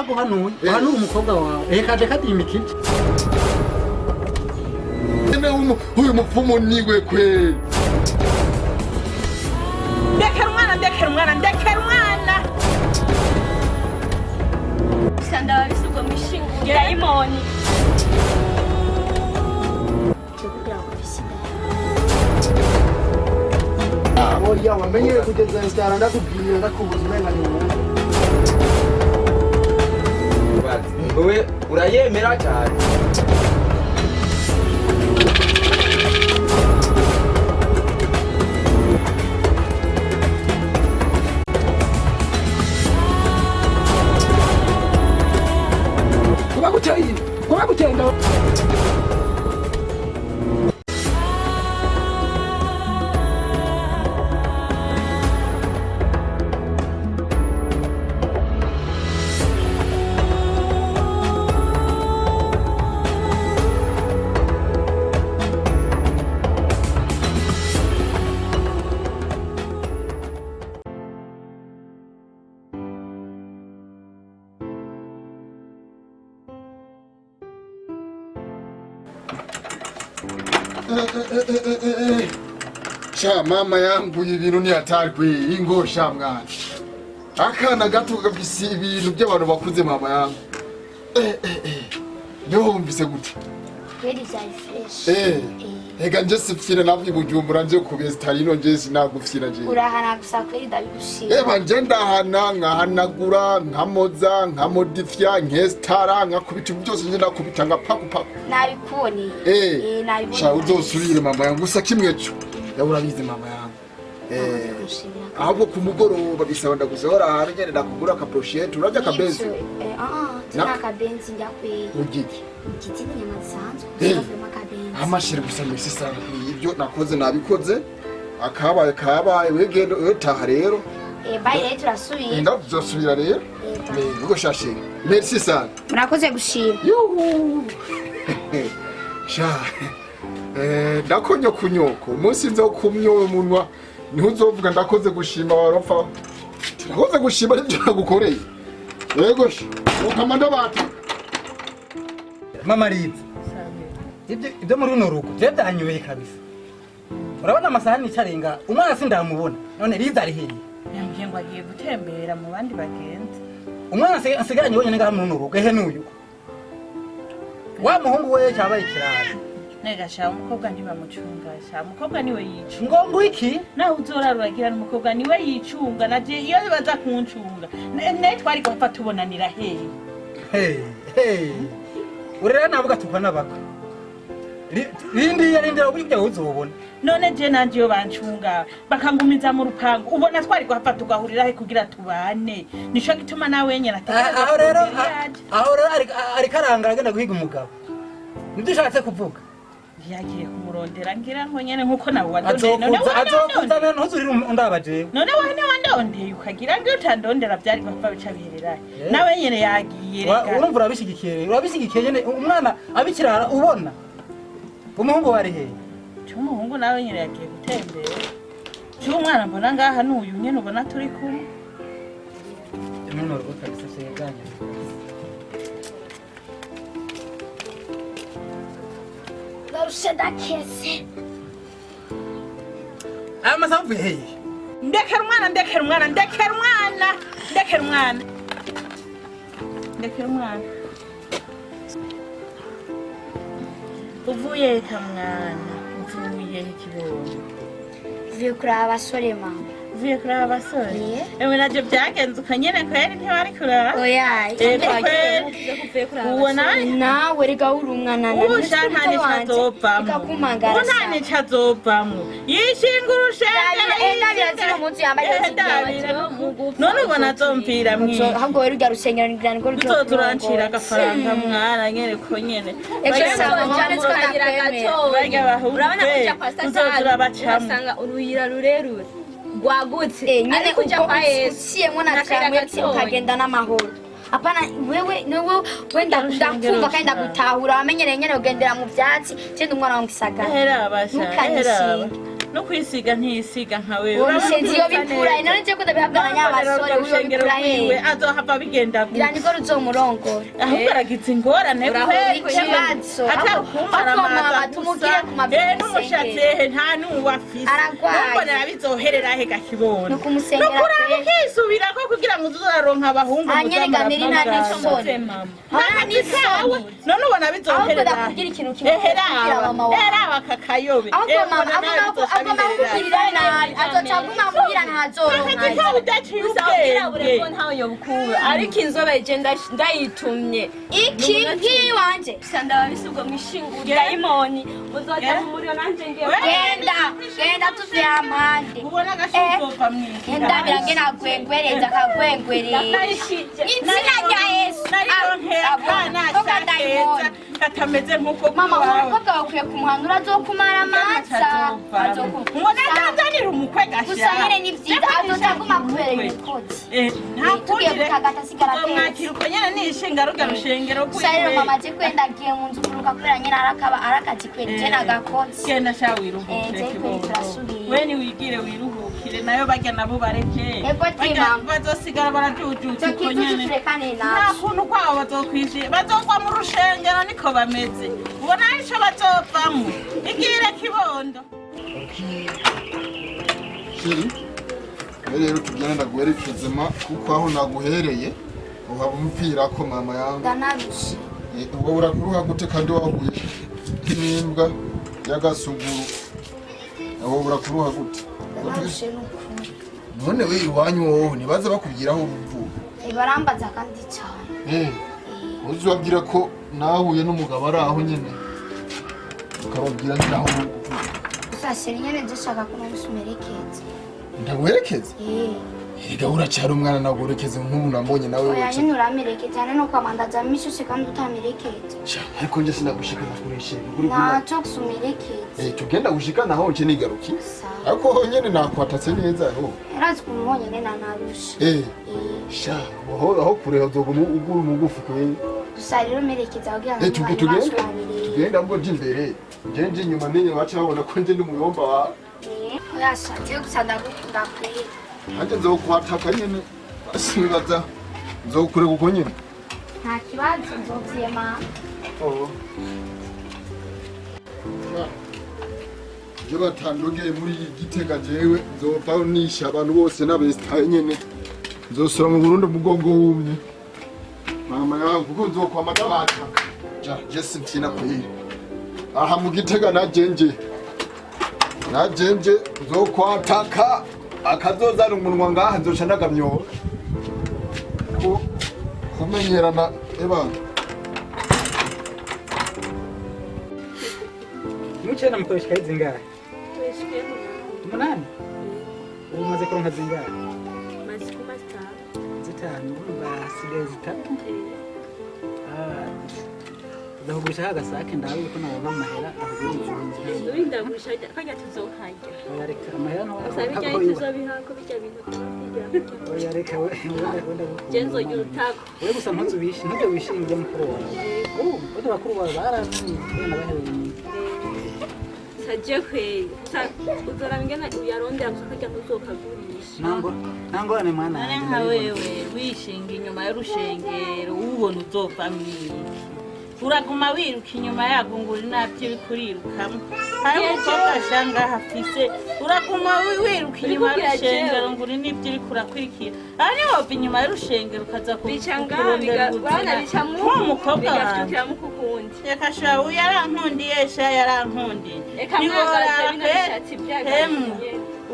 Naraguhanuye, uhanura umukobwa wawe, ehe kaje kadimikije. Ene uyu mupfumu niwe kweli. Ndekera umwana, ndekera umwana, ndekera umwana. Gusa ndababise ubwo mishinga dayimoni. Kugira ngo mfise inda. Oya, wamenyere kugeza cyane, ndakubwiye, ndakubuza, umenga ni wowe. Wewe urayemera cyane. Kuba guteye, kuba gutenda. Eh, eh, eh, eh. Sha mama yangu, ibintu ni hatari kwe, ingo sha mwana. Akana gato gafise ibintu by'abantu bakuze, mama yangu. Eh eh eh. Niho wumvise gute? Kweli vyari fresh. Ega nje sifyina, navye Bujumbura nje kubeza ino, nje sinagufyina nje. Urahana gusa, kweli ndabigushima. Eba nje ndahana, nkahanagura, nkamoza, nkamodifya, nkestara, nkakubita ibintu byose, nje ndakubita nkapakupaku. Nabikuboneye. Eh. Sha nabiboneye. uzosubire mama yangu, gusa kimwe cyo. Ya urabizi mama yangu. Kugushimira. Ahubwo ku mugoroba bisaba ndagusohora ahantu nyene ndakugura aka brochette, urarya akabenzi? Eh, ah, tuna akabenzi njya kwe. Ugiki? Igiti n'inyama zisanzwe. Gusa akabenzi. Amashiri gusa, mbese sana ibyo nakoze nabikoze, akabaye kabaye, wegenda utaha rero. Eh, bye rero, turasubiye. Inda tuzosubira rero. Eh, bye. Eh, ubwo shashe, merci sana. Murakoze gushima. Yuhu, sha ndakonyo kunyoko, umunsi nzokumyoye umunwa niho uzovuga ndakoze gushima, waropfa turakoze gushima nibyo nagukoreye. Yego sha, ukama ndabata. Mama Riza, ibyo muri runo rugo byo byanyoye kabisa. Urabona amasaha nicarenga, umwana sindamubona. None Riza ari hehe? Yambwiye ngo agiye gutembera mu bandi bagenzi. Umwana asigaranye wenyine ngaha muri runo rugo, ehe n'uyu wa muhungu we cyabaye ikirara. Nega sha, umukobwa ntibamucunga sha, umukobwa niwe yicunga. Ngo ngo iki? Nawe uzorara uragira, umukobwa niwe yicunga. Naje iyo baza kuncunga ne twari gupfa tubonanira hehe? Hey, hey. Urera ntabwo gatukwa n'abakwe. Rindiya, rindira uburyo uzobona. None je nanje iyo bancunga bakangumiza mu rupangu, ubona twari guhapfa tugahurira he kugira tubane? Nico gituma nawe nyene ategerezwa Aho rero kurondera iyaje. Aho rero ariko arangara agenda guhiga umugabo, nibyo ushatse kuvuga? Yagiye kumurondera ngira ngo nyene nkuko nawe wandondeye. None Azokuza, wowe azokuza. wandondeye. Ntuzurire undaba jewe. None wowe niwandondeye ukagira ngo iyo utandondera byari gupfa bica bihererahe? Eh. Nawe nyene yagiye rega. Urumva urabishyigikiye rero, urabishyigikiye nyene umwana abikirara. Ubona umuhungu wari hehe? Cy'umuhungu nawe nyene yagiye gutembera. Cy'umwana mbona ngaha n'uyu nyene ubona turi kumwe. Muri rugo kabisa seganya. Ndarushe, ndakese. Aya masaha uvuye hehe? Ndekera umwana, ndekera umwana, ndekera umwana, ndekera umwana, ndekera umwana. Uvuye ka mwana, uvuye ikibondo? Mvuye kuraba abasore, mama. Uvuye kuraba abasore? Eh. Ewe navyo byagenze uko nyene kweri, ntibari kuraba. Oya. Ego kweri, uwo nawe. Nawe rega uri umwana. Ubu sha nta nico azovamwo. Ikakumangara. Ubu nta nico azovamwo, yishinga urushengero. Ndabira zino mpuzu yambaye. Eh, ndabira. None ubona azomvira mwiki? Ahubwo wewe urya rusengero ngira ngo Uzoza urancira agafaranga mwana nyene ko nyene. Ejo Barya sawa, abahungu cyane tukagira gatoya. Barya abahungu Urabona be, kuja kwa uzoza Satani urabacamwo. ugasanga uruyira rurerure rwagutse, nyene. ariko uja Uko kwa Yesu uciyemo na n'akayira tramwe gatoya. ukagenda n'amahoro. Apana wewe, niwe wenda ndakumva kandi ndagutahura, wamenyereye nyene ugendera mu vyatsi, je ndi umwana wa mu gisagara. Eheraba sha, eheraba. Ntukanishinge. No kwisiga ntiyisiga nka wewe. Uwo Urabona mushenzi yo ukuntu usa bikura neza. none je ko ndabihabwa na nyabasore Urabona uyo urushengero bikura rwiwe hehe? azohava bigenda Ngira gute? niko ruzomurongora. Ahubwo aragize ingorane Uraho kweri. ikibazo. Atakumara. Ahubwo mama, tumubwire ku mabere n'umushatsi musengere. ehe nta n'uwo afise. Aragwaye. Numbonera bizoherera he gakibona? Ni ukumusengera Nukuraba kweri. ukisubirako kugira ngo uzoraronka abahungu. Ah, nyene Gameri nta n'isoni. Nta n'isoni. None ubona Ahubwo bizoherera ndakubwira ikintu kimwe, ehe kubwira raba mama wawe. ehe raba aka kayobe. Ahubwo Ehe, mama ubona nawe aguma bizoca aguma biherera. akubwirira nabi, azoca aguma akubwira ntazoronka. Akazi kawe udaciye Gusa ubwirabure ubwenge. bwo ntawe yobukura, ariko inzobe je ndayitumye. Iki nk'iwanje. Gusa ndababise ubwo mwishingura dayimoni muzoja mu muriro nanje ngiye. Genda genda tuvuye hampande. Ubona agashuzova mwisi. Ndabira ngena gwengwereza akagwengwereza. Narishije. Izina rya Yesu. Narironkera akana Toka dayimoni. keza katameze nk'uko Mama, uwo kwawe. mukobwa bakwiye kumuhanura, azokumara amaza. Ubona atazanira umukwe gasha. Gusa nyene ni vyiza, azoca aguma akubereye umukozi. Nta Tugiye kundi gutagata asigara atetse. mwakira uko nyene nishinga ruga rushengero. Gusa rero mama, je kwenda agiye mu nzu kuruka kubera nyene arakaba arakazi kweri je nagakozi. Genda sha wiruhukire. Je kweri Kibondo. turasubiye. We niwigire wiruhukire, nayo barya nabo bareke. Ego ti, Barya mama. bazosigara barajujuta Ico uko kizuzu nyene. turekane Nta naco. kuntu kwabo bazokwishyura, bazogwa mu rushengero niko bameze. Ubona arico bazovamwo. Igire kibondo. Chéri, rero tugenda ndaguherekeze ma, kuko aho naguhereye uhaba umupira ko mama yangu. Ndanarushe. Ubwo urakuruha gute kandi wahuye n'imbwa y'agasuguru? Aho urakuruha gute? Ndanarushe n'ukuri. None we iwanyu wowe ntibaze bakubwira aho uvuka? Barambaza kandi cyane. Uzi ubabwira ko nahuye n'umugabo ari aho nyine, ukababwira nyine aho uvuka. Gusa chéri, nyene je shaka ko umunsi umerekeza. Ndaguherekeza? Erega uracyari umwana, naguherekeze nk'ubu nambonye nawe Oya, wicaye. nyene uramerekeza no kwamandaza mishushe kandi utamerekeza. Sha, ariko njye sinagushikana kureshe kuri kuma. Ntaco gusa umerekeza. Tugenda gushikana aho nce nigaruki. Sawa. Ariko ho nyene nakwatatse neza ho. Yarazi ukuntu honyene nanarushe. Sha, aho aho kure hazoguma ugura umugufi kwe. Gusa rero merekeza kugira ngo Tuge tugende. Tugenda mbwo nje imbere. Nje nje inyuma nenye baca babona ko nje ndi umuyomba wawe. Oya sha, jewe gusa ndagukunda kweri. Nanjye nzokwataka nyene. Basi nibaza nzokureka uko nyene. Nta kibazo, nzovyema. Oh. Je batandogeye muri iyi Gitega, jewe nzopfa nisha abantu bose n'abesitaye nyene. Nzosora mu Burundi umugongo wumye. Mama yawe, kuko nzokwama ndabataka. Ja, je sintina kweli. Aha mu Gitega najenje. Najenje nzokwataka akazozana umunwa ngaha nzoca ndagamyora. Ko kumenyerana eba. Mucena mukoresha zingahe? 8. Ubu umaze kuronka zingahe? 5. Urumva hasigaye 3. Ah, ndakugurisha ka gasake ndabe ko naronka amahera ndakugurira izindi. Ndagurisha kajya tuzokarya. Oya reka, amahera Gusa bijya tuzobihako bijya bintu tuba Oya reka we, wenda Je nzogira utako. We gusa ntuze ntuze wishinge mukuru wawe. Ubu bado bakuru bawe baramenye bahereye inyuma. Saje kweri. Gusa uzoraba ingene uyarondera, gusa kajya ntuzokagurisha. Nta ngorane mwana None wanjye, nka ndabibona. wewe wishinga inyuma y'urushengero, ubona uzova mwiki? Uraguma wiruka inyuma yagungura inabyo uriko urirukamo. Hari umukobwa ashanga afise, uraguma wiruka inyuma Urikubwira y'urushengero jewe. ngo uri n'ibyo uriko urakurikira. Aha niwova inyuma y'urushengero ukaza Bica ngaha kurondera urabona ubuzima bica mu nk'uwo mukobwa wanjye. bigavyukiramo ukundi. Reka sha, uyu yarankundiye sha, yarankundiye. Reka mwagaze bino bishatsi byagaze.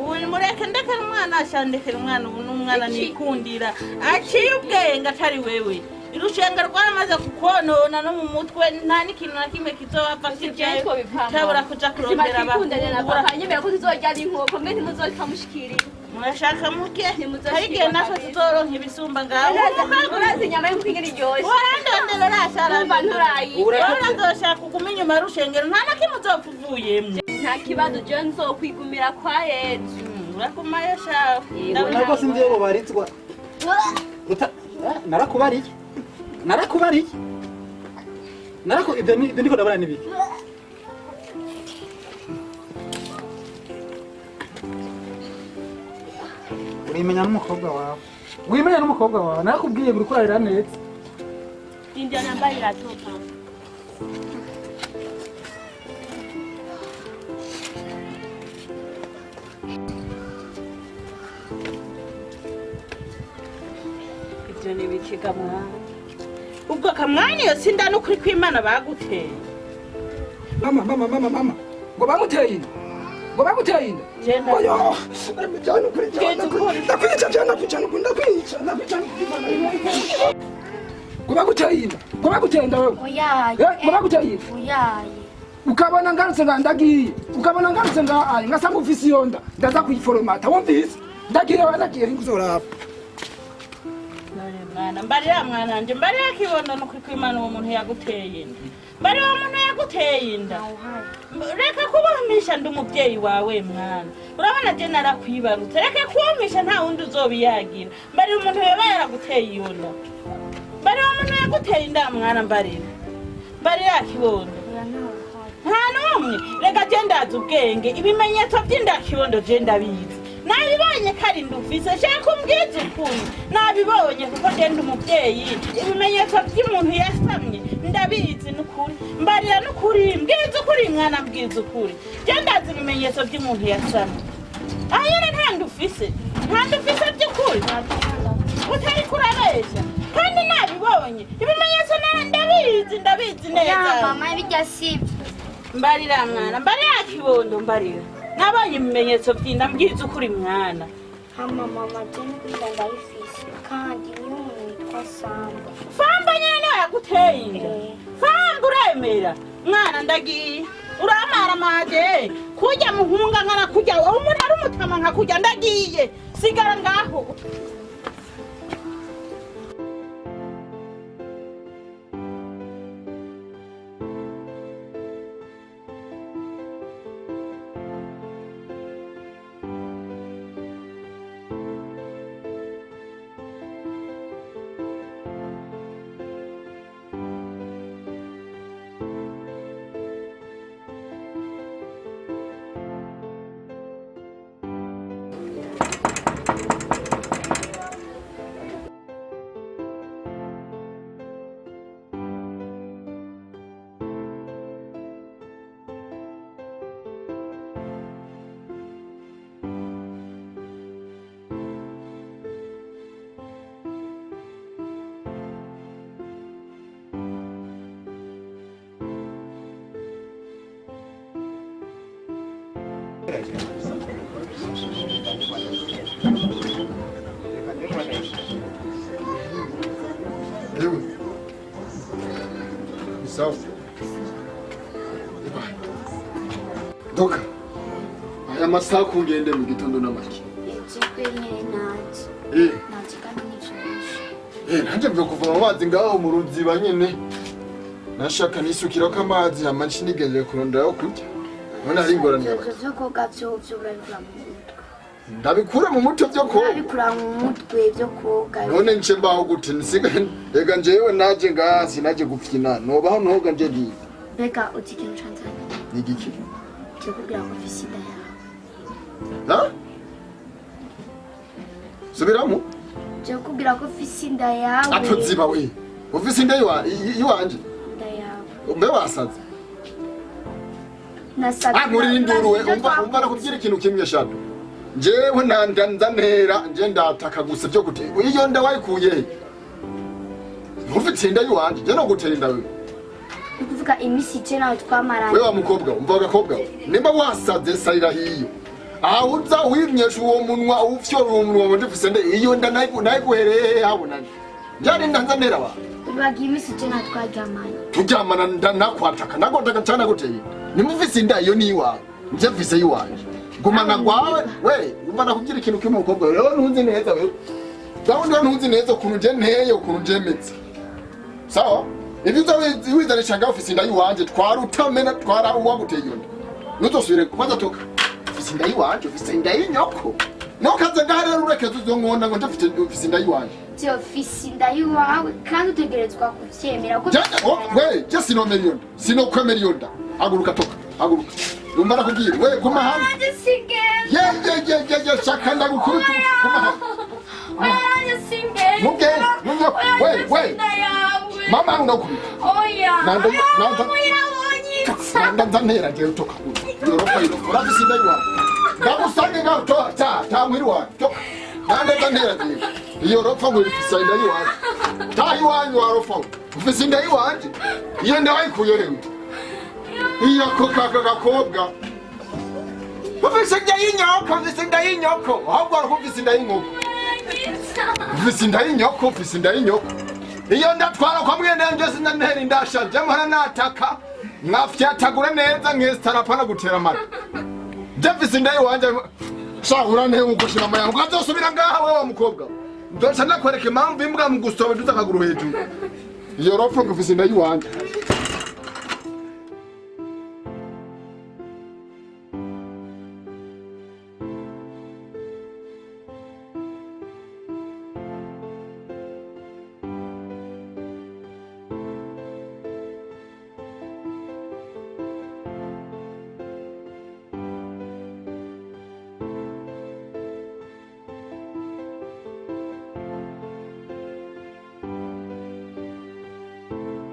Ubu mureke, ndekera umwana sha, ndekera umwana. Ubu n'umwana Iki- nikundira aciye ubwenge atari wewe. Irushenga rwaramaze kukonona no mu mutwe, nta n'ikintu na kimwe kizobava kijayo cyabura kuja kurondera Twikundanye na abahungu. papa nyemera ko tuzorya ari inkoko mwe ntimuzokamushikirira. Murashaka muke. Ntimuzoshikirwa Hari igihe natwe kabisa. tuzoronka ibisumba ngaho. Urazi inyama y'inkoko ingene iryoshe. Warandondera rasha. Urumva nturayiga. Urabona nzoshaka uguma inyuma y'urushengero, nta na kimwe uzopfa uvuyemwo. Nta kibazo, jewe nzokwigumira kwa Yezu. Uragumayo shawe. Ntabwo sinzi iyo bubarizwa. Narakubariye. Narakubariye. Narako ibyo ibyo ndiko ndabona nibiki. Urimenya n'umukobwa wawe. Wimenya n'umukobwa wawe. Narakubwiye buri kurarira neza. India nambaye iratoka. Ibyo ni ibikiga mwana. Ubwo kamwanya iyo sinda n'ukuri kw'Imana baguteye. Mama, mama, mama, mama. Ngo bamuteye inda. Ngo bamuteye inda. Genda. Oyo, cyane kuri cyane. Ndakwica cyane kwica ndakwica ndakwica. Ngo baguteye inda. Ngo baguteye inda wewe. Oyaye. Ngo baguteye inda. Oyaye. Ukabona ngarutse nga ndagiye. Ukabona ngarutse nga ayi ngasanga ufise iyo nda. Ndaza kuyiforomata wumvise. Ndagiye wanagiye nguzoraba. None mwana, mbarira mwana wanje, mbarira kibondo n'ukuri kw'Imana uwo muntu yaguteye inda. Mbarira uwo muntu yaguteye inda. Reka kubamisha ndi umubyeyi wawe mwana. Urabona je narakwibarutse. Reka kubamisha nta wundi uzobiyagira. Mbarira umuntu yoba yaraguteye iyo nda. Mbarira uwo muntu yaguteye inda mwana mbarira. Mbarira kibondo. Nta n'umwe. Reka je ndazi ubwenge. Ibimenyetso by'inda kibondo je ndabizi. Nabibonye ko ari ndufise. Shaka umbwize ukuri. Nabibonye kuko je ndi umubyeyi. Ibimenyetso by'umuntu yasamye ndabizi n'ukuri. Mbarira n'ukuri. Mbwize ukuri mwana mbwize ukuri. Je ndazi ibimenyetso by'umuntu yasamye. Aha nyene nta ndufise. Nta ndufise by'ukuri. Utari kurabesha. Kandi nabibonye. Ibimenyetso ndabizi ndabizi neza. Ya mama bijya sibyo. Mbarira mwana, mbarira kibondo mbarira. Nabonye ibimenyetso by'inda mbwiza ukuri mwana. Hama mama je n'ukuri ndayifise kandi niyo umuntu witwa Samba. Famba nyene niwe yaguteye inda. Famba uremera. Mwana ndagiye. Uramara maje. Kurya muhunga nkana kurya. Umuntu ari umutama nka kurya ndagiye. Sigara ngaho. Ewe. Ni sawa. Doka. Aya masaha kungende mu gitondo n'amaki. Ijikwe nyene naje. Naje kandi nijoro. Nanje mvuye kuva mu mazi ngaho mu ruziba nyene. Nashaka nisukirako amazi hama nshinigenje kuronderaho kurya. None hari ingorane yabaye. Ivyo koga vyovyo urabikura mu mutwe. Ndabikura mu mutwe vyo koga. Urabikura mu mutwe vyo koga. None nce mbaho gute nsiga ega njewe naje ngaha sinaje gupfina nobaho noga nje ndi. Mbega uzi ikintu canzanye? Ni igiki? Nje kubwira ko mfise inda yawe. Ha? Subiramo? Nje kubwira ko mfise inda yawe. Atoziba we. Ufise inda yiwanje? Inda yawe. Mbe wasaze? Nasaze. Ah muri induru we umva nakubwira ikintu kimwe shato. Njewe nanda nzantera nje ndataka gusa byo gute. Iyo nda wayikuye he? Ufite inda yiwanje je no gutera inda wewe. Ukuvuga imisi je nawe twamaranye. Wewe wa mukobwa umva agakobwa. Nimba wasaze sarira hiyo. Ahuza wimyesha uwo munwa ufyora uwo munwa ngo ndifise nde iyo nda nayiguhereye habonanye. Njani ndanzanera wa. Ubaga imisi je nawe twaryamanye. Turyamana ndakwataka nagotaka cyane guteye. Nimufise inda iyo ni iwawe. Nje mfise yiwanje. Gumana gwawe we umva nakubwira ikintu kimwe mukobwa rero ntunzi neza wewe. Gahunda ntunzi neza ukuntu nje nteye ukuntu nje metse. Sawa? Ibyo wizanisha ngaho ufise inda yiwanje twara utamena twara uwaguteye iyo nda. Nuzosubire kwanza toka. Ufise inda yiwanje ufise inda y'inyoko. Nukaze ngaha rero urekeze uzonkona ngo ndafite ufise inda yiwanje. Je ufise inda yiwawe kandi utegerezwa kuvyemera ko We je sinomera iyo nda. Sinokwemera iyo nda. Haguruka toka. Haguruka. Umva nakubwira we guma hamwe. Ye Ye ye ye Ndege shaka ndagukubita. Oya, nanjye singenda. Mugende, mugende. Oya, We, njye we. sinda yawe. Mama ndakubita. Oya. Nanda- nanda- Oya, wonyica. Ndanza ntera ngewe toka. Yorofa yorofa. Urafise inda yiwawe. Ndagusange ngaho to ta ta mwiri wawe. Toka. Ndanza ntera ngewe. Iyo rofa ngo ifise inda yiwawe. Ta iwanyu warofa. Ufise inda yiwanje. Iyo nda wayikuye hewe. Iyo ko kaka gakobwa. Ufise inda y'inyoko, ufise inda y'inyoko. Ahubwo wari ufise inda y'inkoko. Ufise inda y'inyoko, ufise inda y'inyoko. Iyo ndatwara kwa mwene nje sinantera indasha, je mpora nataka. Mwafyatagura neza nkesitara pana gutera amata. Je mfise inda yiwanje. Sha uranteye ugushira amayango. Ukazosubira ngaha wewe wa mukobwa. Ndoca ndakwereka impamvu imbwa mu gusoba iduza akaguru hejuru. Iyo ropfa ngo ufise inda yiwanje.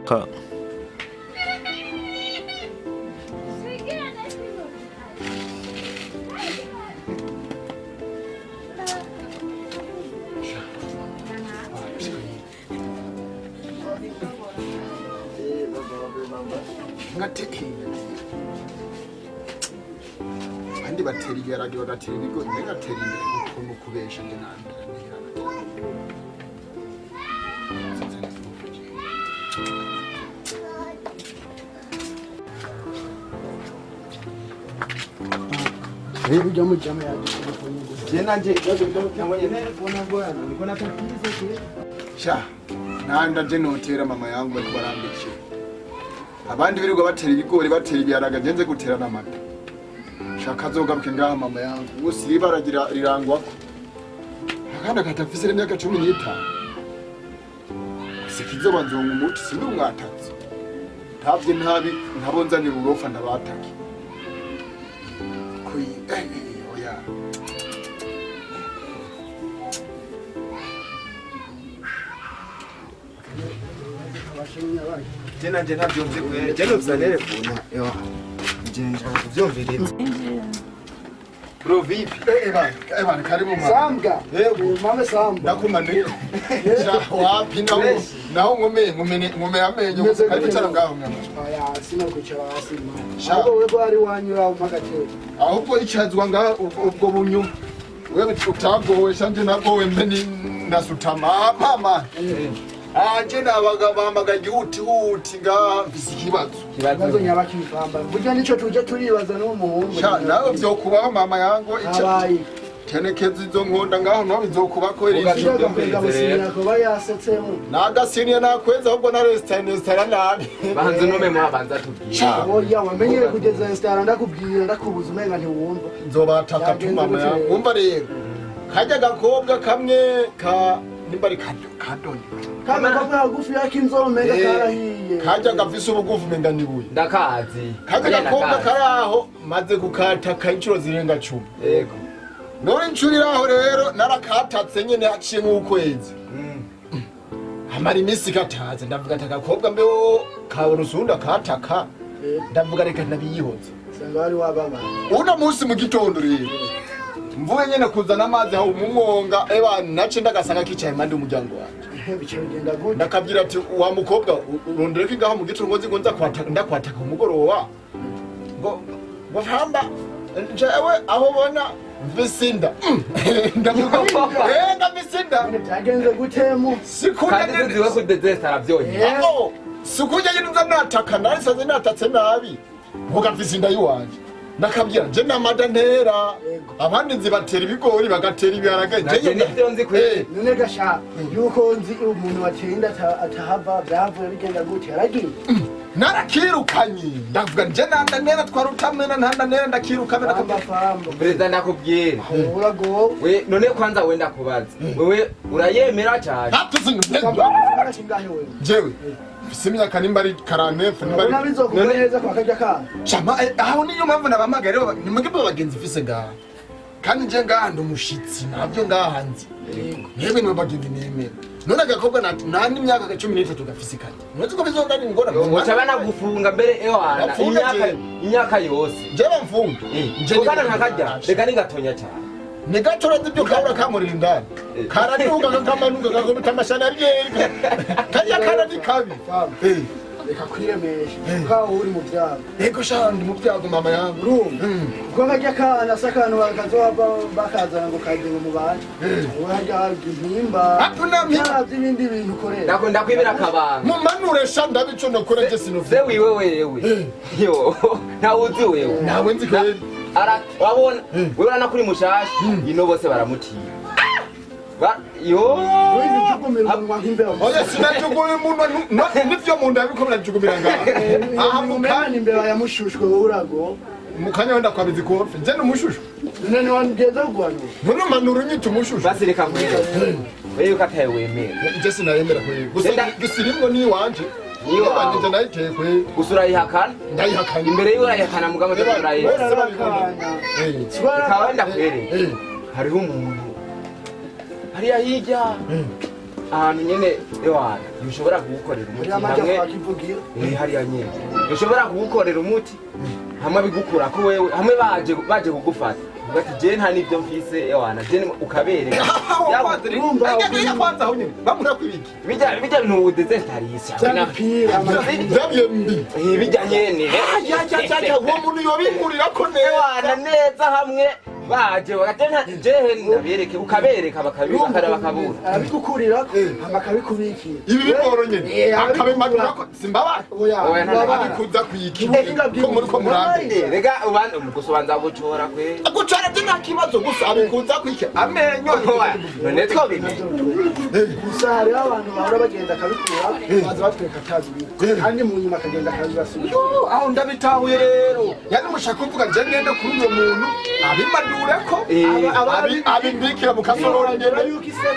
Ka. Ngatekenya. Abandi batera ibiharage bagatera ibigori, njye ngatera imbere ukuntu kubesha njye nanda. Ujya mujama yaje. Je nanje nabonye telefone ngorana niko na tatizo kile. Sha, nanda je notera mama yangu bariko barambikira. Abandi birirwa batera ibigori batera ibiharage nje nze gutera n'amata. Shaka azogaruke ngaha mama yangu. Ubu ibara rirangwako. Akana katafise imyaka 15. Sikizoba nzonga umuti sindi umwatatsi. Ntavye ntabi nkabonzanira uburofa ndabatake. Kuyi oya. Je nanje ntavyumve kweli. Je nuvza telefone. Yo. Je nshaka kuvyumviriza. Bro vipi? Bana karibu mama. Sambwa. Yego. Mame sambwa. Ndakumane. Sha wapi naho naho ngome ngome ngome amenyo. Karibu cyane ngaho mwana. Oya, sina kwicara hasi mama. Sha. Ahubwo wewe ari wanyura umpagate. Ahubwo icazwa ngaho ubwo bunyu. Wewe utagowe shanje nagowe mbe ndasutama mama. Anje nabaga bamaga igihuti huti ngaha mfise ikibazo. Kibazo nyabakivamba. Burya nico tuje turibaza n'uwo muhungu. Sha nawe vyokubaho mama yangu Abaye. Tenekeza izo nkonda ngaho nawe bizokubako Ugasinira kuba yasetsemo. Nagasiniye nakweza ahubwo na restaurant nabi. Banza nome mwabanza tubwire. Oya, wamenyere kugeza restaurant ndakubwira ndakubuza umenga ntiwumva. Nzobataka tu mama yangu. Umva rero. Kajya gakobwa kamwe ka nimba ari kadoni. Kama kabwa hagufi yake inzomenga karahiye. Kajya gafise ubugufu menga nibuye. Ndakazi. Kajya gakobwa karaho maze gukataka inshuro zirenga 10. Yego. None inshuro iraho rero narakatatse nyene haciye nk'ukwezi. Hamara iminsi gataze ndavuga ati agakobwa mbeho ka rusunda kataka. Ndavuga reka ndabiyihoza. Sanga wari wababa. Uno munsi mu gitondo rero. Mvuye nyene kuzana amazi aho umumwonga eba nace ndagasanga kicaye impande y'umuryango wanje. Bice bigenda gute? Ndakabwira ati wa mukobwa urondereke ngaho mu gitondo ngo nzi kwataka ndakwataka umugoroba. Ngo ngo hamba jewe aho bona mfise inda. Ndavuga ndafise inda. Byagenze gute mu? Sikunda Kandi tuziwe ko desert aravyoye. Aho sikujya nyine nza nataka narisaze natatse nabi. Mvuga mfise inda yiwanje. Nakabwira je namada ntera. Abandi nzi batera ibigori bagatera ibiharage Nanje nivyo nzi kweli. None gasha yuko nzi umuntu wateye inda atahava byavuye bigenda gute yaragiye. Narakirukanye ndavuga nje nanda ntera twarutamena ntanda ntera ndakirukana ndakabwira. Perezida ndakubwira. Urago. We none kwanza wenda kubaza. Wewe urayemera cyane. Jewe mfise imyaka nimba ari 49 nimba ari Urabona bizokugwa neza kwa kajya kana. Chama aho niyo mpamvu nabamagara rero nimwe bagenzi mfise ngaha. Kandi nje ngaha ndi umushitsi, ntabyo ngaha nzi. Mwebwe niwe bagenzi nemera. None agakobwa nta n'imyaka 13 gafise kati. Ntuzi ko bizongana ingorane. Muca banagufunga mbere ewana. Bafunga Imyaka jewe. imyaka yose. Je bamfunga. Nje Kugana nkakarya reka ni gatonya cyane. Ni gato urazi ibyo kabura kamurira indani. Karaduga kakamanuka kakubita amashana aryerwa. Kariya kana ni kabi. Reka kwiremesha kuko uri mu byago. Ego sha, ndi mu byago mama yangu. Urumva kuko karya kana si akantu bakazoba bakazana ngo kaje ngo mubane, urarya impimba. Hapana mpimba. Ntaravye ibindi bintu ukorera. Ndakwibira akabanga. Mumanure sha, ndabico nokora je sinovye. Se wiwe wewe. Yo, ntawe uzi wewe. Nawe nzi kweli. Ara wabona wewe urana kuri mushasha ino bose baramutinya. Ba yo. Ujugumirwa nk'imbeba. Oya, sinajuguye umunwa nivyo mu nda biko birajugumira ngaha. Aha mu Umena imbeba yamushushwe, wowe urago. Mu kanya wenda kwabizi kofe. Nje n'umushushu. None ntiwageza kuguhanura. None manura unyita umushushu. Basi reka nkwereke. Wewe ukataye wemera. Nje sinayemera kweli. Gusa gusa irimwo ni iwanje. Ni iwawe. Nje ndayiteye kweli. Gusa urayihakana. Ndayihakana. Imbere yiwe urayihakana mugabo urayihakana. Bose babibona. Reka wenda nkwereke. Hariho umuntu hariya hirya ahantu nyene ewana ntushobora kuwukorera umuti Hariya amajya hamwe kwa Kivugira. Hariya nyene ntushobora kuwukorera umuti hamwe abigukurako wewe hamwe baje kugufata uvuga ati je nta n'ibyo mfise ewana je ukabereka. Kwanza kwanza aho nyene bamura kwibiki. Bijya bintu udezentarisa. By'imipira. Ndabye mbi. Bijya nyene. Ya ya ya ya, uwo muntu yobinkurirako neza. Ewana neza hamwe baje bagate jehe ndabereke ukabereka bakabibakara bakabura. Arabigukurirako hama akabikubikira. Ibi biboro nyene akabimanurako simbabara. Oya, Oya, nta- Abikuza kwiki ko muri ko murambe. Rega ubanza gusobanza gucora kwe. Gucara byo nta kibazo, gusa abikuza kwiki amenyo. None twobimenye. Gusa hariho abantu bahora bagenda akabikura baza batwereka atabibika kandi mu nyuma akagenda akabibasubiza. Yo, aho ndabitahuye rero. Yani mushaka kuvuga nje ngende kuri uwo muntu abimadureko abimbikira mu kasorori nyene.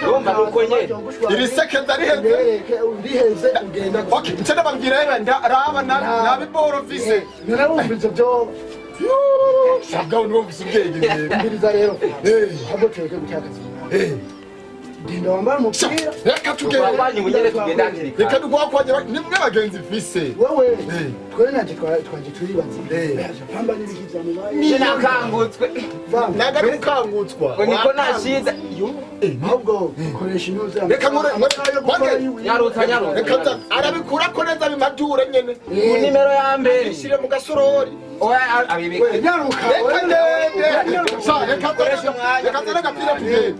Urumva nuko nyene. Iri sekeza riheze. Ubereke riheze ugenda gusa. Okay, nce ndababwira rero raba nabiboro mfise. None wumva ivyo vyoba. Sabwa niwo mfise ubwenge rero. Umviriza rero, ahubwo tureke gutakaza umwanya. Genda wambare umupira. Reka tugende. Twagwanye ubunyene tugenda hakiri kare. Reka dugwakwanye nimwe bagenzi mfise. Wewe twe nanje twaje turibaza yaje pamba n'ibiki vyamubaye. Je nakangutswe. Nagari ukangutswa. Ngo niko nashize. Ahubwo koresha inuze. Reka nkore Nyarutsa nyarutsa. Reka arabikurako neza bimadure nyene. Ku nimero ya mbere. Abishire mu gasorori. Oya abibika. Nyaruka. Reka ngende. Sa reka Koresha umwanya. Reka nzane agapira tugende.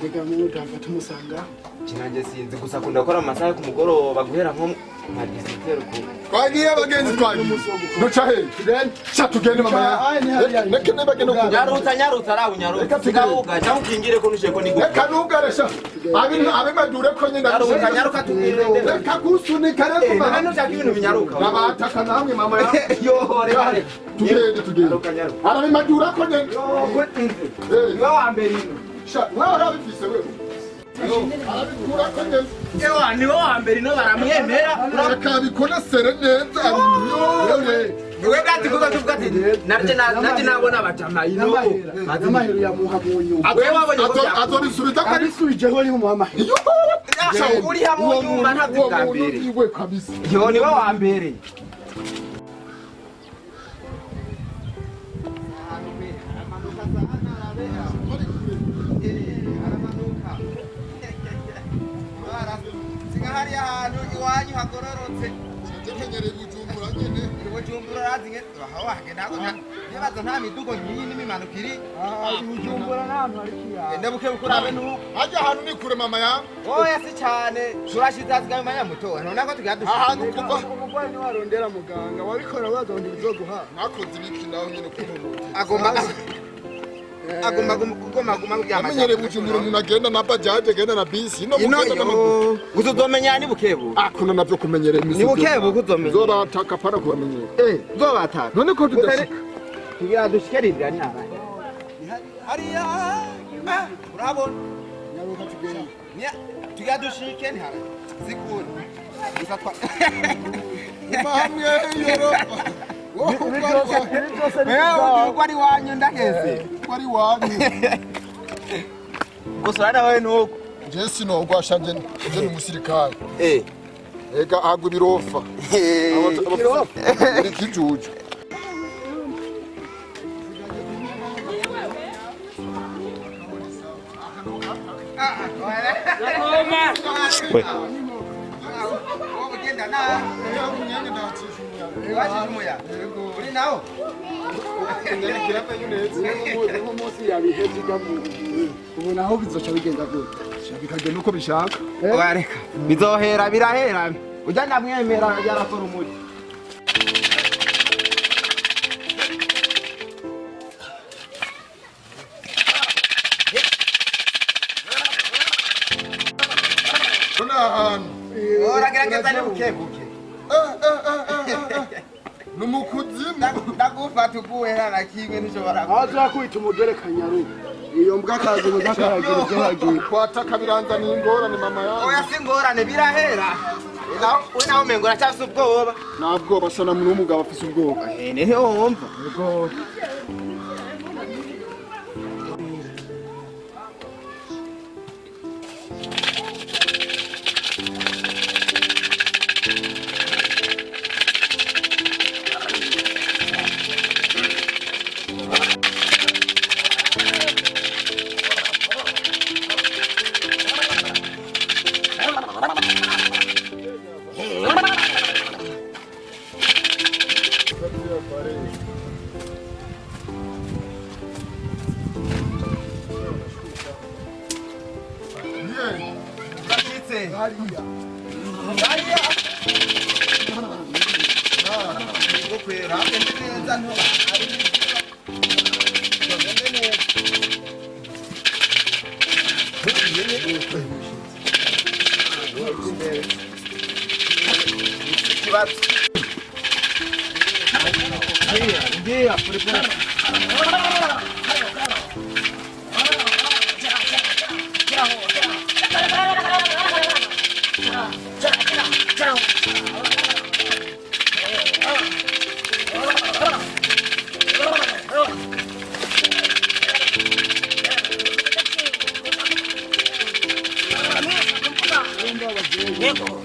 Reka mwe tutafata umusanga. Kinanje sinzi gusa akunda gukora mu masaha yo ku mugoroba guhera nko nka 17 uku. Twagiye abagenzi twagiye. Duca he? Sha tugende mama ya. Reka nibagende ku. Nyarutsa nyarutsa rawu nyarutsa. Reka tugende. Sikawuga cyangwa ukingire ko nushiye ko nigufa. Reka nugare sha. Abimadure ko nyine. Nyaruka nyaruka tugende. Reka gusunika reko None mama. nushaka ibintu binyaruka. Nabataka namwe mama ya. Yo reka reka. Tugende tugende. Nyaruka nyaruka. Arabimadura ko nyine. Niwe wa mbere ino. Sha wewe urabifise wewe. Arabikura ko nyine. Ewa niwe wa mbere ino baramwemera. Reka abikonesere neza. Wewe. Niwe bwati kuko tuvuga ati narje nabona abajama ino. N'amahero yamuha mu nyuma. Wewe wabonye ko byakunda. Azobisubiza ko ari Abisubijeho ni umuha amahero. Uri hamwe mu nyuma ntabyo bwa mbere. Iwe kabisa. Yo niwe wa mbere. Hariya hantu iwanyu hagororotse. Tumenyereye Bujumbura nyene. Bujumbura urazi nge wahagenda nibaza nta midugo nkiyi n'imimanuko iri. Bujumbura n'ahantu hari ikiyaga. Genda buke buke urabe nuko. Hajya ahantu ni kure mama ya. Oya si cyane turashize hasigaye umwanya muto none ko tugira dushike. Ahantu kuva Umurwayi ntiwarondera muganga wabikora wazonda ibizoguha. Mwakoze ibiki naho nyene kumuntu. Agomba kugoma guma kuryama. Amenyereye Bujumbura umuntu agenda na bajaje agenda na bisi ino Ino mugenda n'amaguru. Gusa uzomenya ni bukebu. Akuno navyo kumenyereye imisi. Ni bukebu kuzomenya. Zobataka para kubamenyera. Zobataka. None ko tudashika. Tugira dushike rindira ni abana. Hariya urabona. Nyaruka tugende. Tugira dushike ntihara. Zikure. Gusa twa Hamwe yorofa. Wewe uko ari wanyu ndaheze. Uko ari wanyu. Gusa nawe nuko. Je sinogwa shanje je ni umusirikare. Ega agwa ibirofa. Uri kijuju. We. Ubu naho bizoca bigenda gute? Bikagenda uko bishaka. Wareka. Bizohera birahera. Ujya ndamwemera yarakora umuti. Uragerageza ni buke buke. Numukuzimu. Ndagufata uguhera na kimwe ntushobora. Aza kwita umugere kanyaru. Iyo mbwa kazi ngo zakaragira ibyo hagiye. Kwataka biranza ni ingorane mama yangu. Oya si ingorane birahera. We nawe umengo uracyafise ubwoba. Nta bwoba asa na n'umugabo afise ubwoba. Niho wumva. Yego.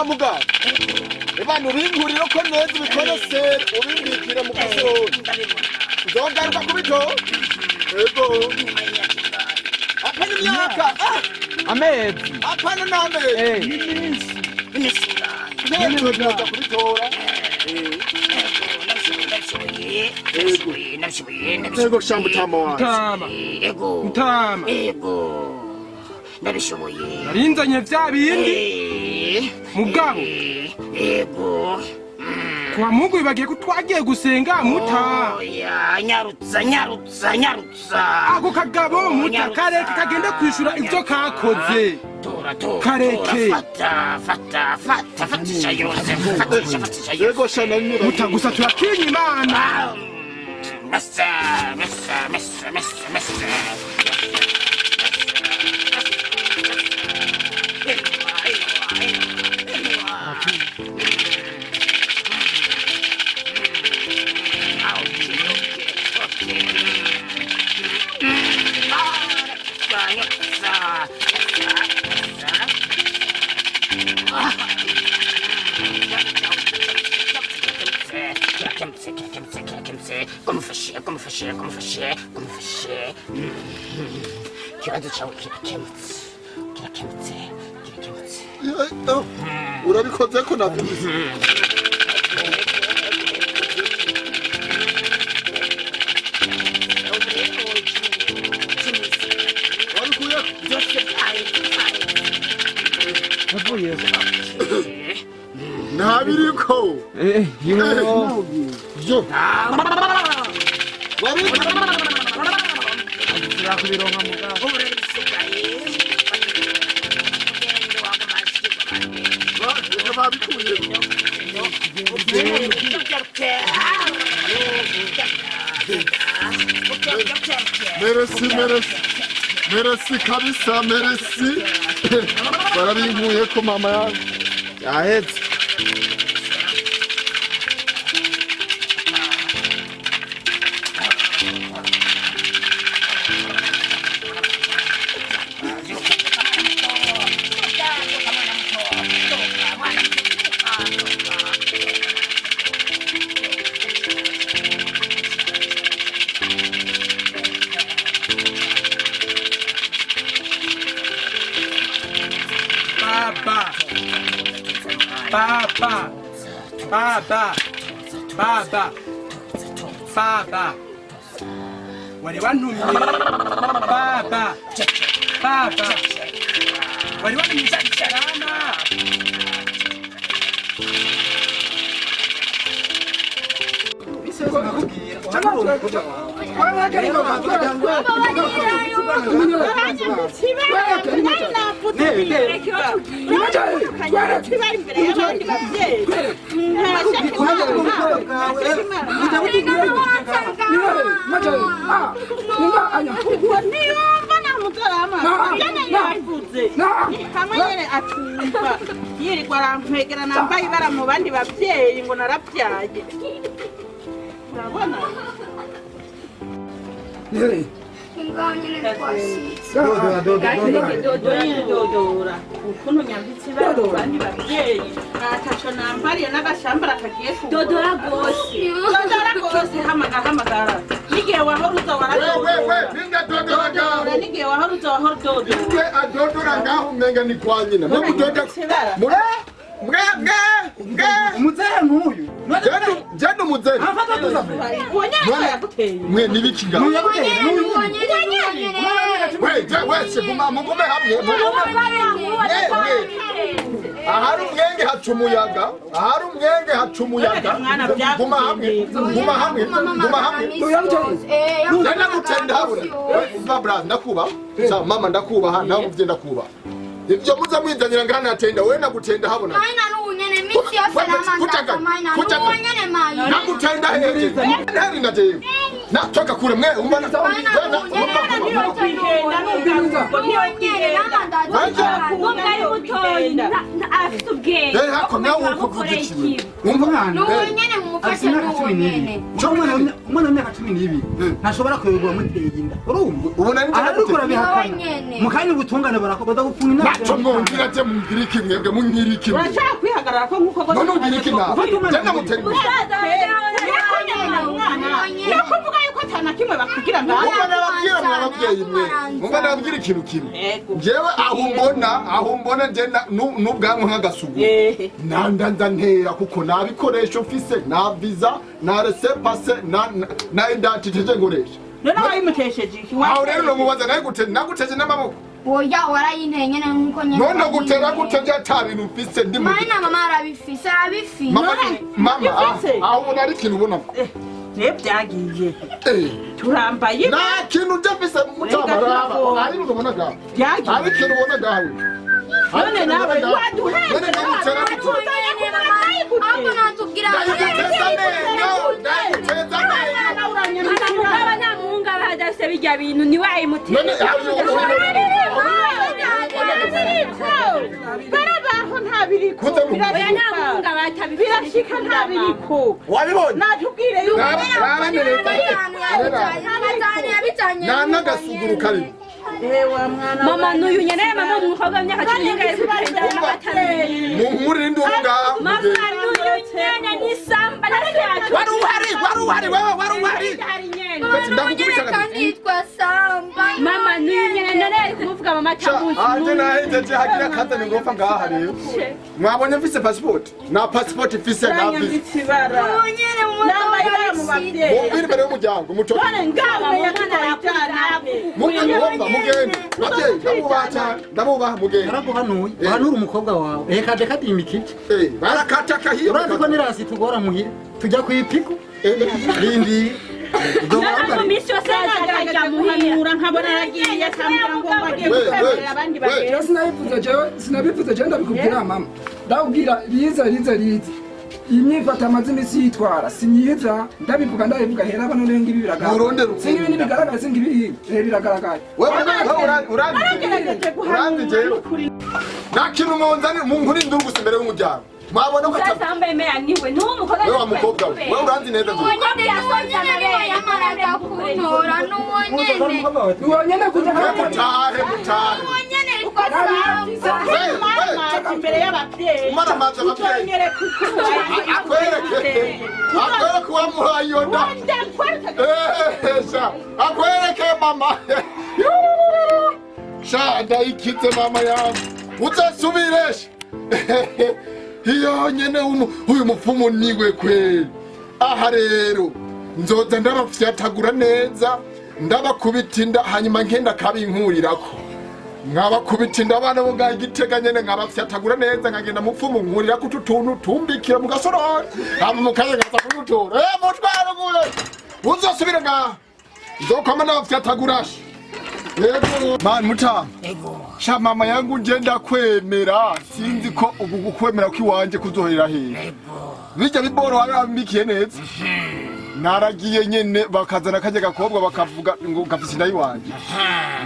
Sawa mugabo. Ebana ubinkuriro ko neza ubikonosere ubimbikire mu kasoni. Nzogaruka kubitora. Ego. Apana imyaka. Amezi. Apana n'amezi. Iminsi. Nzogaruka kubitora. Ego shamba tama wanjye. Mutama. Ego. Mutama. Ego. Ndabishoboye. Narinzanye vya bindi. Mugabo. Ego. Kwa Mungu bibagiye ko twagiye gusenga muta. Oya, nyarutsa nyarutsa nyarutsa. Ako kagabo muta kareke kagende kwishura ivyo kakoze. Tora tora. Kareke. Fata fata fata fatisha yose. Fatisha fatisha yose. Ego shana ni Muta gusa turatinya Imana. Mesa mesa mesa mesa mesa. Ikibazo cyawe kirakemutse kirakemutse kirakemutse. Urabikoze ko nabyumvise. Ntabiriko. Yo. Merci, merci. Merci kabisa, merci. Barabinkuye ko mama yangu. Yahetse. Baba. Baba. Baba. Baba. Baba. Wari wantumye. Baba. Baba. Wari wantumye salama. Niyumva namugarama yavuze hamwe nyene atumva yirirwa arankwegera nambaye ibara mu bandi bavyeyi ngo narabyaye urabona. Dodora ukuntu nyambitse ibara mu bandi bavyeyi ataco nambariye n'agashambara kagiye Dodora gose. Dodora gose hamagara hamagara n'igihe wahora uza Wewe, ninga dodora ngaho. N'igihe wahora uza wahora dodora. Nge adodora ngaho umenga ni kwa nyina. Mwe mudoda. Mwe mwe mwe. Umuzehe nk'uyu. Jenu muzehe. Afata tuza fe. Mwe nibiki ngaho. We, je wese guma mugume hamwe. Ahari umwenge haca umuyaga. Ahari umwenge haca umuyaga. Guma hamwe. Guma hamwe. Guma hamwe. Ndagutenda habura. Umva brother ndakubaha. Sa mama ndakubaha nawe muvye ndakubaha. Ibyo muza mwinzanira ngana atenda wewe nagutenda habona. Maina n'unyene misi yose namanda. Maina n'unyene maina. Nagutenda heje. Heri na jewe. Na toka kure mwe umva na Afite ubwenge. Eh, hako nawe uko kuvuga iki? Umva N'uwo nyene mumufashe n'uwo nyene. Umwana w'imyaka 12 ntashobora kuyoberwa muteye inda, urumva? Ubona ni ariko urabihakana. N'uwo nyene. Mu kanya ubutungane barakobaza gupfunga inama. Naco mwumvira je mumbwira iki mwebwe munkira iki? Urashaka kwihagarara ko nk'uko None ugira iki nawe? Je ndamutera imbere. Nakuvuga yuko atana kimwe bakubwira ngaho. Mumba nababwira mwa babyeyi mwe. Mumba nababwira ikintu kimwe. Jewe aho mbona je n'ubwanwa nk'agasugu. Nanda nza ntera kuko nta bikoresho mfise, nta visa, nta laissez-passer, na identité je nkoresha. None wayimutesheje iki? Aho rero nomubaza nawe gute naguteje n'amaboko. Oya, warayinteye nyene nkuko nyene. None gutera gute je ata bintu mfise ndi mu Mana mama arabifise, arabifise. Mama mama aho ubona ari ikintu ubona. Ne byagiye. Turambaye. Nta kintu je mfise mutamaraba. Ari ibintu ubona gawe. Byagiye. Ari ikintu ubona gawe. None nawe waduhenze. None ndagutera gute? Ahubwo natubwira. Ndaguteza amenyo, ndaguteza amenyo. Mama, mugaba nta muhungu aba adafise birya bintu, niwe ayimuteye. None Barabaho nta biriko. Oya, nta muhungu aba atabifise. Birashika nta biriko. Wabibonye? Natubwire yuko. Raba neza. Nta n'agasuguru karimo. Mama, n'uyu nyene, mama, umukobwa w'imyaka 11 ari kugenda n'abatanu. Munkurire induru ngaha. Mama, n'uyu nyene ni samba na se. Wari uhari, wari uhari, wewe wari uhari. Ndagukubita Kandi yitwa Samba. Mama, n'uyu nyene, none ari kumuvuga mama atamuzi. Anje nahejeje hagira kazana ingofa ngaha rero. Mwabonye mfise passport? Na passport mfise na visa. Uranyambitse ibara. N'uwo nyene Nambaye ibara mu babyeyi. Mumbwire imbere y'umuryango muco. None ngaho yakujyana. Mugende wumva mugende. Babyeyi ndabubaha cyane. Ndabubaha mugende. Naraguhanuye, uhanura umukobwa wawe reka reka dimikije. Eh, barakata kahiyo. Urazi ko nirasi tugora muhira tujya kw'ipiku rindi. Mama, mu minsi yose yaza akajya muhira. Nkabona aragiye akambwira ngo agiye gutemberera abandi bagenzi. Jewe sinabivuze, jewe sinabivuze, jewe ndabikubwira mama, ndakubwira riza riza riza imyifato amaze iminsi yitwara si myiza, ndabivuga ndabivuga hera bano rero ngibi biragaragara. Murundi rukunda. Singibi ntibigaragara, singibi biragaragara. Wewe wewe uranzi uranzi jewe. Nta kintu munzani munkuri induru gusa imbere y'umuryango. Mwabona ko Sasa ambaye meya niwe n'uwo mukobwa. Wewe wa mukobwa we, wewe uranzi neza N'uwo nyene, n'uwo nyene niwe yamaraga kuntora, n'uwo nyene. Uwo nyene kuja mutahe mutahe. N'uwo nyene yitwa Samba. Wewe imbere y'ababyeyi. Umara amazi ababyeyi. Utonyereka uko Akwereke. Akwereke uwamuhaye iyo nda. Eh, sha. Akwereke mama. Sha ndayikize mama yangu. Uzasubire sha. Iyo nyene uyu mupfumu niwe kweli. Aha rero nzoza ndabafyatagura neza, ndabakubita inda hanyuma nkenda kabinkurirako. Nkabakubita inda abana bo ngaha Igitega nyene nkabafyatagura neza nkagenda mupfumu nkurirako utu tuntu tumbikira mu gasorori. Hama mu kanya nkaza kudutora. Eh, mutwaro gure. Uzosubire ngaha. Nzokwama ndabafyatagura sha. Yego. Man mutama. Sha mama yangu nje ndakwemera sinzi ko ubu gukwemera kwiwanje kuzohera hehe. Bijya biboro warambikiye neza. Naragiye nyene bakazana kajya gakobwa bakavuga ngo gafise inda yiwanje.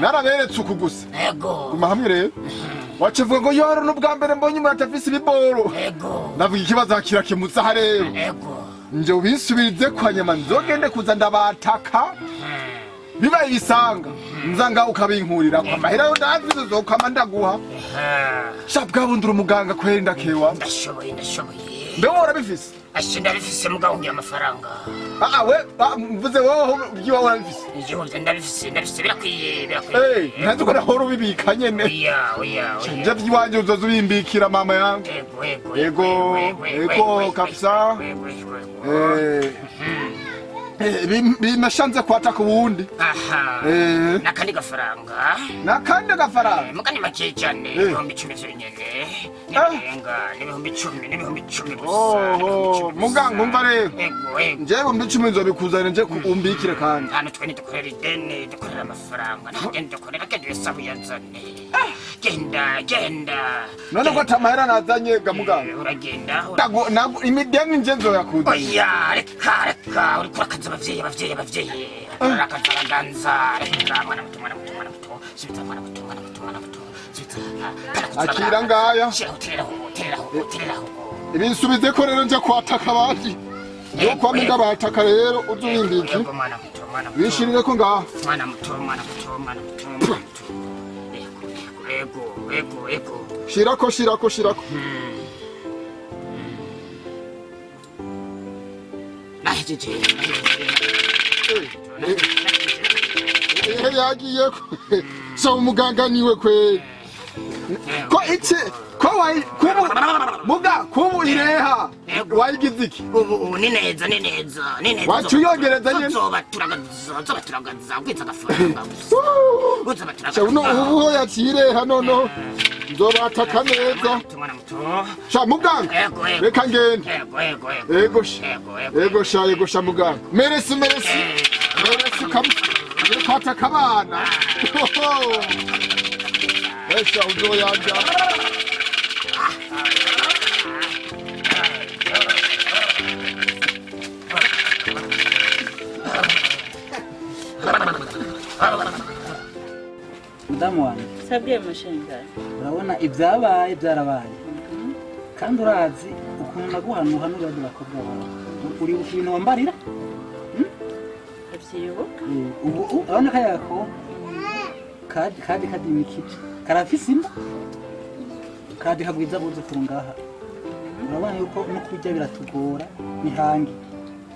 Naraberetse uku gusa. Guma hamwe rero. Wacivuga ngo yoro n'ubwa mbere mbonye umuntu atafise ibiboro. Ndavuga ikibazo kirakemutse aha rero. Nje ubisubirize kwa nyama nzogende kuza ndabataka. Bibaye ibisanga nzanga ukabinkurira kwa mahera yo ndafise uzokama ndaguha. Sha bwabundura umuganga kweri ndakewa. Ndashoboye ndashoboye. Mbe wowe urabifise? Ashe ndabifise mugabo ngira amafaranga. Ah we mvuze wowe ibyiwawe urabifise? Ivyo ndabifise ndabifise birakwiye birakwiye. Eh, ntazi ko nahora ubibika nyene. Oya oya oya. Nje vyiwanje uzoza ubimbikira mama yangu. Yego yego yego kabisa. Eh. Binashanze kwataka uwundi. Aha. Eh. Nakandi gafaranga. Nakandi gafaranga. Mugani make cyane 10,000 vyonyene. Nibirenga n'ibihumbi 10, n'ibihumbi 10 gusa. Oho, muganga umva rero. Nje 10,000 nzobikuzanira nje umbikire kandi. Hano twe ntidukorera ideni, dukorera amafaranga. Nta deni dukorera, genda uyasabe uyazane. Genda, genda. None ko atamahera nazanye ga muganga? Uragenda. Imideni nje nzoyakuza. Oya, reka, reka, uriko urakaza abavyeyi, abavyeyi, abavyeyi. Urakaza abaganza, reka, mwana muto, mwana muto, mwana muto. Subiza, mwana muto, mwana muto, mwana muto. Subiza. Akira ngaya. Shiraho, tereraho, tereraho, tereraho. Ibinsubize ko rero nje kwataka abandi. Yo kwame ndabataka rero uzubimbiki. Yego, mwana muto, mwana muto. Bishirire ko ngaha. Mwana muto, mwana muto, mwana muto, mwana muto. Ego, ego, ego, ego. Shirako, shirako, shirako. Nahejeje. Ehe yagiye ko. So umuganga niwe kwe. Ko iki ko wayi kubu muga kubu ireha wayigize iki? Ubu ni neza, ni neza, ni neza. Wacuyongereza nyene. Zoba turagaza, zoba turagaza, gwiza agafaranga gusa. Uzoba turagaza. Sha uno ubu ho yacireha nono. Nzobataka neza. Mwana muto. Sha muganga. Ego, ego. Reka ngende. Ego, ego, ego. Ego sha. Ego, ego. Ego sha, ego sha muganga. Meresi, meresi. Meresi kabisa. Kwataka abana. Esha uzoyanja. Mudamu wanjye, Sabwiye mushinga. Urabona ibyabaye byarabaye, kandi urazi ukuntu naguhanuha n'uradi bakobwa bawe. Uribuka ibintu wambarira? Avyibuka. Ubu urabona kariya gakobwa kadi kadimikije karafise inda kadi kagwiza abuzukuru ngaha. Urabona yuko no kurya biratugora, nihange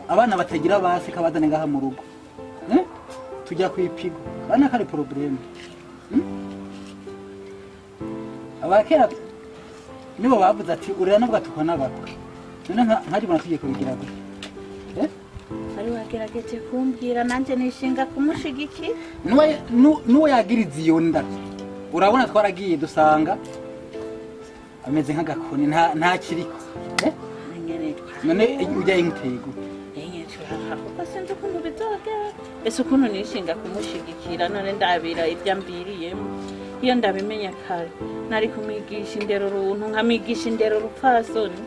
abana batagira base kabazane ngaha mu rugo. Tujya kwipigo abana kari problème. Abakera nibo bavuze ati urera nubwo atukwa n'abakwe. None nkajibona tugiye kubigira gute? Ari wagerageje kumbwira nanje nishinga kumushigiki. Nuwe yagiriza iyo nda. Urabona twaragiye dusanga ameze nk'agakoni nta kiriko. None ujya inguteye gute? Kuko sinzi ukuntu bizogera. Ese ukuntu nishinga kumushigikira none ndabira ibyo ambiriyemo. Iyo ndabimenya kare nari kumwigisha indero runtu, nkamwigisha indero rupfasoni,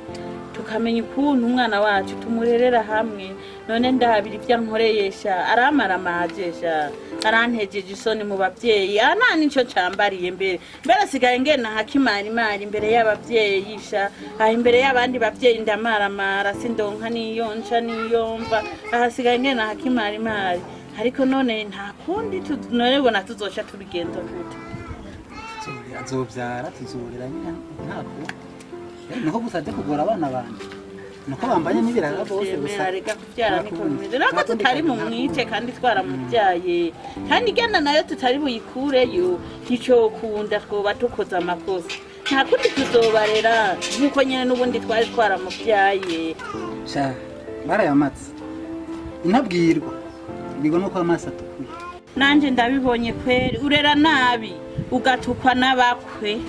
tukamenya ukuntu umwana wacu tumurerera hamwe. None ndabira ibyo ankoreyesha, aramara amajesha, arantejeje isoni mu babyeyi. Ana nico cambariye mbere mbere asigaye ngena hakimara imari imbere y'ababyeyi sha, aha imbere y'abandi babyeyi ndamaramara, sindonka niyo nca niyo mva, ahasigaye ngena hakimara imari. Ariko none nta kundi, none bona tuzoca tubigenza gute? Azobyara tuzorera nyine nta kundi. Niko gusa aje kugora abana banje. Nuko bambanye n'ibirara bose gusa. Reka kubyara niko bimeze. Nako tutari mu mwice kandi twaramubyaye. Kandi igana nayo tutari buyikureyo, ntico kunda twoba tukoze amakosa. Nta kundi tuzobarera nkuko nyene n'ubundi twari twaramubyaye. Sha barayamatse. Inabwirwa. Bigo nuko amaso atukuye. Nanje ndabibonye kweri, urera nabi ugatukwa n'abakwe.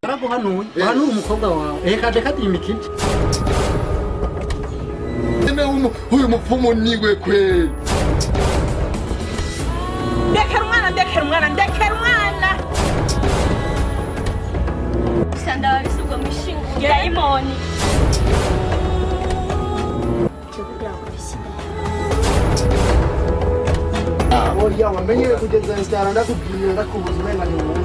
Naraguhanuye, uhanura umukobwa wawe. Reka reka dimikije. Uyu mupfumu niwe kweri. Ndekera umwana, ndekera umwana, ndekera umwana. Gusa ndababise ubwo mishinga dayimoni. Oya wamenye kugeza insitara ndakubwiye ndakubuza umenga ni wowe.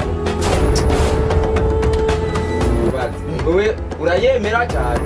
Wewe urayemera cyane.